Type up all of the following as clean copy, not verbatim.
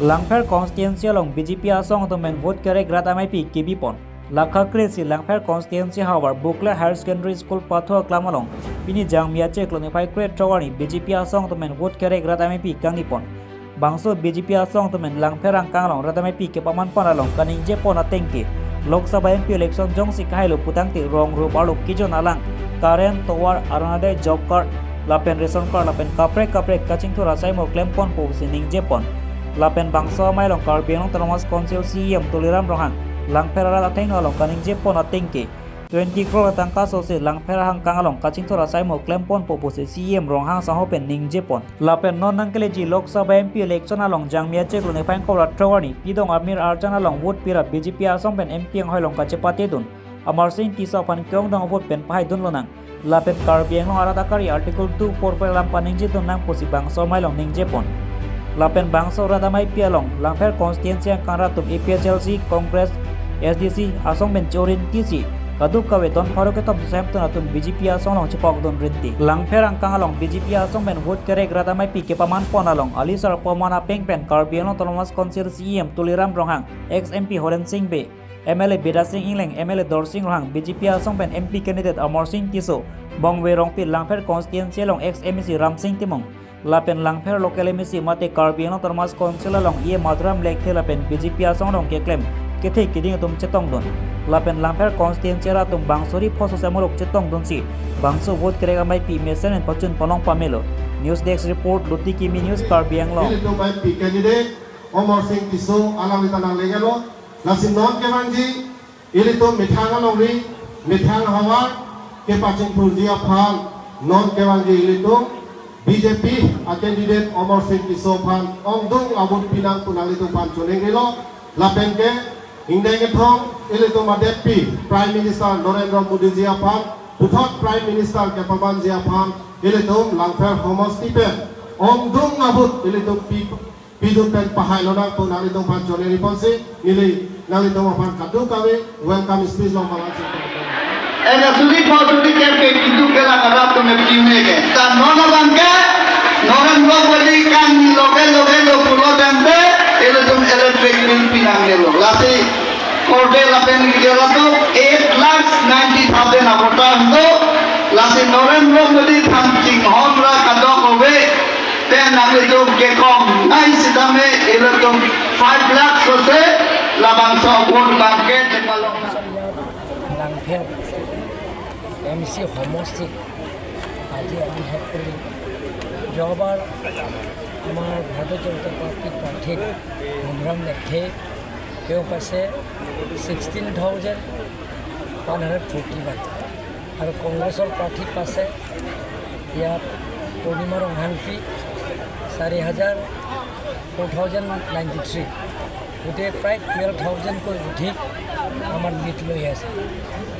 Langpher constituency along BJP asong to vote kere grat MIP KB pon. Lakha kresi Langpher constituency hawar Bukla Higher Secondary School Pathua Klamalong pini jangmia che klonify kre trawani BJP asong to vote kere grat MIP kangi pon. Bangso BJP asong to Langpher ang kanglong rat MIP ke paman pon along kaning je pon atengki. Lok Sabha MP election jong si kahilo putangti rong rup aluk kijon alang current towar aranade job card lapen ration card lapen kapre kapre kaching thu rasai mo claim pon po sining je pon. Lapen bangso mailong Karbi Anglong Autonomous Council CM Tuliram Ronghang Langphera ateng along kaning je pon atengki 20 crore tangka so se Langphera hang kangalong kaching thora sai mo claim pon popo se CM Ronghang saho pen ning je pon. Lapen non nangkele ji Lok Sabha MP election along jangmia che klone fain ko ratrawani pidong Amir Archan along vote pira BJP asong pen MP ang hoilong kache pate dun Amar Singh Tisa pan kyong dong vote pen pahai dun lonang. Lapen Karbi Anglong aratakari article 245 lam paning je dun nang posi bangso mailong ning je pon. Lapen bangso radamai pialong Langpher constituency ang kanratum APSLC Congress SDC asong ben chorin TC kaduk kawe don faruk top sam to natum BJP asong long chipok don rinti. Langpher ang kangalong BJP asong ben vote kere gradamai P ke paman ponalong Ali sar pomana peng pen Karbi Anglong Autonomous Council CM Tuliram Ronghang ex MP Horen Singh Be MLA Beda Singh Ingleng MLA Dor Singh Ronghang BJP asong ben MP candidate Amar Singh Tiso Bongwe Rongpi Langpher constituency long ex MEC Ram Singh Timong lapen Langpher local MEC mate Karbi Anglong Autonomous Council long ye Madhuram Lekhe lapen BJP asong rong ke claim kethe kiding tum chetong don. Lapen Langpher constituency ra tum bangsori phoso samolok chetong don si bangso vote kerega mai pi mesen en pachun polong pamelo. News desk report, Luti Kimi News, Karbi Anglong. Ilitum MP candidate Omar Singh Tiso alang litanang legelo lasi non kemangji ilitum mithang along ri mithang hawar ke paching phurjia phal non kemangji ilitum BJP a candidate Omar Singh Tiso phan ongdung abut pinang tunang litum phan choneng rilo lapen ke ingdeng thong ilitum adepi Prime Minister Narendra Modi jia phan puthot Prime Minister ke paman jia phan ilitum Langpher homosti pen ongdung abut ilitum pi pidut pen pahai lonang tu nalitum phan choneng riponsi nili nalitum phan kadu kawe welcome speech long malan sing. Ega sudi pho sudi ke ke kitu ke la karap to me piune ke ta nona bangke Narendra Modi kan loge loge lo pulo dente ele tum electric bill pinang lo lasi কোর্টে লাপেন গেলা তো 8,90,000 abota তো lasi Narendra Modi tham ching hon ra kado kobe ten nang tum ke kom nai sidame ele tum 5 lakh sose labang so vote bangke tepalong. ইয়াত লাংফেৰ M C সমষ্টিত আজি আমি শেষ কৰিলোঁ। যোৱাবাৰ আমাৰ ভাৰতীয় জনতা পাৰ্টীৰ প্ৰাৰ্থী মধুৰাম লেখে তেওঁ পাইছে 16,141 আৰু কংগ্ৰেছৰ প্ৰাৰ্থী পাইছে ইয়াত পূৰ্ণিমা ৰংহাংপি চাৰি হাজাৰ 4,093। গোটেই প্ৰায় 12,000কৈ অধিক আমাৰ লিড লৈ আছে।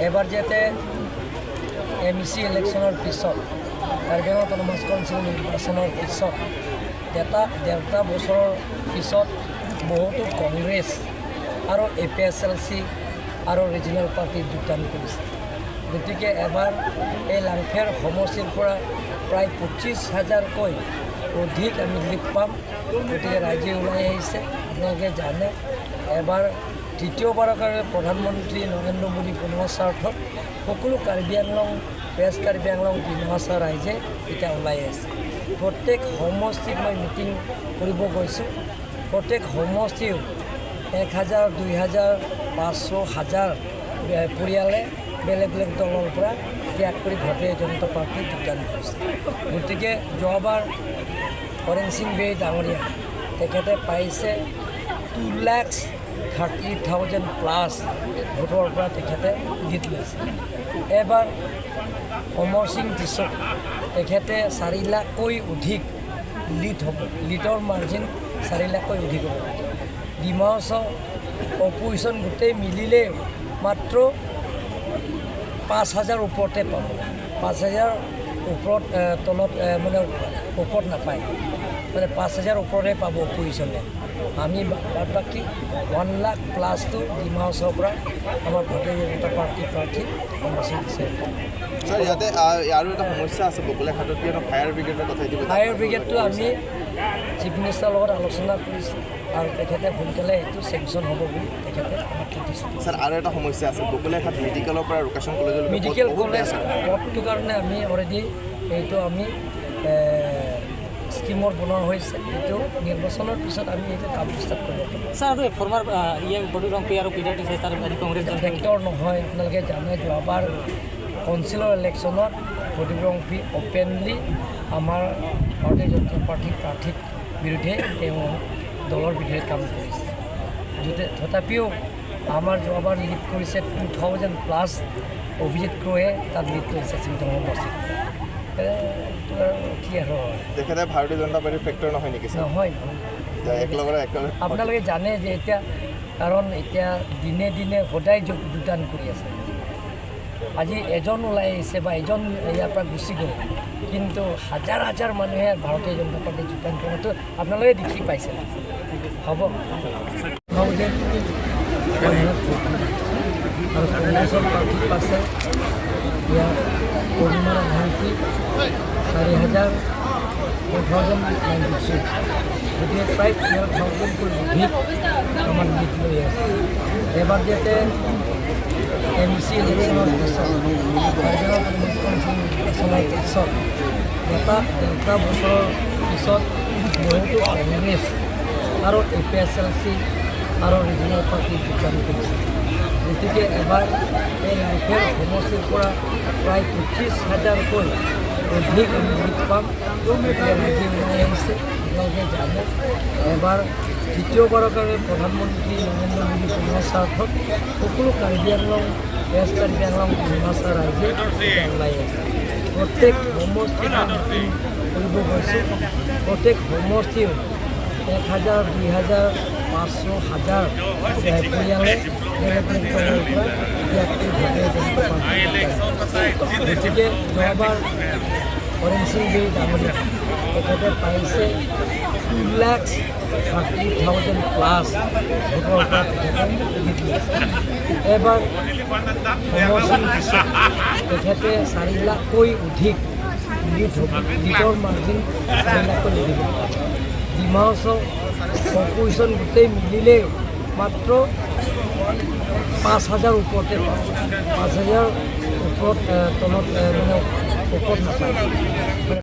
এবাৰ যাতে এম চি ইলেকশ্যনৰ পিছত, কাৰ্বি আংলং অট'নমাছ কাউন্সিল নিৰ্বাচনৰ পিছত ডেৰটা বছৰৰ পিছত বহুতো কংগ্ৰেছ আৰু A P S L C আৰু ৰিজনেল পাৰ্টিত যোগদান কৰিছে। গতিকে এবাৰ এই লাংফেৰ সমষ্টিৰ পৰা প্ৰায় 25 হাজাৰকৈ অধিক আমি লিড পাম। গতিকে ৰাইজে ওলাই আহিছে। আপোনালোকে জানে, এবাৰ তৃতীয়বাৰৰ কাৰণে প্ৰধানমন্ত্ৰী নৰেন্দ্ৰ মোদী বনোৱাৰ স্বাৰ্থত সকলো কাৰ্বি আংলং, ৱেষ্ট কাৰ্বি আংলং, ডিমা হাছাও ৰাইজে এতিয়া ওলাই আহিছে। প্ৰত্যেক সমষ্টিত মই মিটিং কৰিব গৈছোঁ। প্ৰত্যেক সমষ্টিও 1000, 2000, 500, হাজাৰ পৰিয়ালে বেলেগ বেলেগ দলৰ পৰা ত্যাগ কৰি ভাৰতীয় জনতা পাৰ্টীত যোগদান কৰিছে। গতিকে যোৱাবাৰ হৰেণ সিং বে ডাঙৰীয়া তেখেতে পাইছে 2,30,000 plus ভোটৰ পৰা তেখেতে লিড লৈছে। এবাৰ অমৰ সিং টিছক তেখেতে 4 লাখকৈ অধিক লিড হ'ব, লিডৰ মাৰ্জিন 4 লাখকৈ অধিক হ'ব। ডিমা হাছাও অপজিশ্যন গোটেই মিলিলে মাত্ৰ 5 হাজাৰ ওপৰতে পাব। 5 হাজাৰ ওপৰত তলত মানে ওপৰত নাপায়, মানে 5 হাজাৰ ওপৰতে পাব অপজিশ্যনে। আমি বাদ বাকী 1 লাখ প্লাছটো ডিমা হাছাওৰ পৰা আমাৰ ভাৰতীয় জনতা পাৰ্টীৰ প্ৰাৰ্থী অমৰ সিং টিছ'ই। ছাৰ, ইয়াতে আৰু এটা সমস্যা আছে বকলীয়াঘাটত, কিয়নো ফায়াৰ ব্ৰিগেডৰ কথা ইতিমধ্যে ফায়াৰ ব্ৰিগেডটো আমি চিফ মিনিষ্টাৰৰ লগত আলোচনা কৰিছোঁ। আৰু তেখেতে সোনকালে এইটো চেংচন হ'ব বুলি তেখেতে আমাক প্ৰতিশ্ৰুতি ছাৰ, আৰু এটা সমস্যা আছে বকলীয়াঘাট মেডিকেলৰ পৰা ৰোকেশ্যন কলেজলৈকে পথ মেডিকেল বহুত বেয়া কলেজ ছাৰ। পথটোৰ কাৰণে আমি অলৰেডি এইটো আমি স্কিমৰ বনোৱা হৈছে। এইটো নিৰ্বাচনৰ পিছত আমি এইটো কাম ষ্টাৰ্ট কৰিব পাৰিম। স্যাৰ, আৰু ফৰ্মাৰ ইয়ে প্ৰদীপ ৰংপি আৰু পিটাৰ টিচাৰ তাৰ আজি কংগ্ৰেছ দল ফেক্টৰ নহয়। আপোনালোকে জানে, যোৱাবাৰ কাউন্সিলৰ ইলেকশ্যনত প্ৰদীপ ৰংপি অ'পেনলি আমাৰ ভাৰতীয় জনতা পাৰ্টীৰ প্ৰাৰ্থীৰ বিৰুদ্ধে, তেওঁ দলৰ বিৰুদ্ধে কাম কৰিছে। য'তে তথাপিও আমাৰ যোৱাবাৰ লিড কৰিছে 2000 প্লাছ, অভিজিত ক্ৰয়ে তাত লিড কৰিছে চিংটং সমষ্টিত। এইটো আৰু কি আৰু? তেখেতে ভাৰতীয় জনতা পাৰ্টীৰ ফেক্টৰ নহয় নেকি ছাৰ? নহয়, নহয়। এতিয়া একেলগতে একেলগে আপোনালোকে জানে যে এতিয়া, কাৰণ এতিয়া দিনে দিনে সদায় যোগদান কৰি আছে। আজি এজন ওলাই আহিছে বা এজন ইয়াৰ পৰা গুচি গ'ল, কিন্তু হাজাৰ হাজাৰ মানুহে ভাৰতীয় জনতা পাৰ্টীত যোগদান কৰাটো আপোনালোকে দেখি পাইছে। হ'ব, 1000 আৰু কংগ্ৰেছৰ প্ৰাৰ্থী পাইছে ইয়াত পূৰ্ণিমা মহান্তি 4000, 4093। গতিকে প্ৰায় 12,000তকৈ অধিক আমাৰ লিড লৈ আছে। এবাৰ যাতে এম চি ইলেকশ্যনৰ পিছত, কাৰ্বি পিছত এটা ডেৰটা বছৰৰ পিছত বহুতো কংগ্ৰেছ আৰু A P S L C আৰু ৰিজনেল পাৰ্টি যোগদান কৰিছে। গতিকে এবাৰ এই লাংফেৰ সমষ্টিৰ পৰা প্ৰায় 25 হাজাৰকৈ অধিক আমি লিড পাম। গতিকে ৰাইজে ওলাই আহিছে। আপোনালোকে জানে, এবাৰ দ্বিতীয়বাৰৰ কাৰণে প্ৰধানমন্ত্ৰী নৰেন্দ্ৰ মোদী পুনৰ স্বাৰ্থত সকলো কাৰ্বি আংলং, ৱেষ্ট কাৰ্বি আংলং, ডিমাচা ৰাইজে এতিয়া ওলাই আছে। প্ৰত্যেক সমষ্টিত মিটিং কৰিব গৈছোঁ। প্ৰত্যেক সমষ্টিও 1000, 2000, 500, হাজাৰ পৰিয়ালে বেলেগ বেলেগ দলৰ পৰা ত্যাগ কৰি ভাৰতীয় জনতা পাৰ্টীত। গতিকে যোৱাবাৰ হৰেণ সিং বে ডাঙৰীয়া, তেখেতে পাইছে 2,30,000 প্লাছ ভোটৰ পৰা তেখেতে লিড লৈছে। এবাৰ সমষ্টিৰ পিছত তেখেতে 4 লাখকৈ অধিক লিড হ'ব। লিডৰ মাৰ্জিন 4 লাখকৈ অধিক হ'ব। ডিমা হাছাও অপজিশ্যন গোটেই মিলিলেও মাত্ৰ 5000 ওপৰতে পাব। 5000 ওপৰত, তলত মানে ওপৰত নাপায়।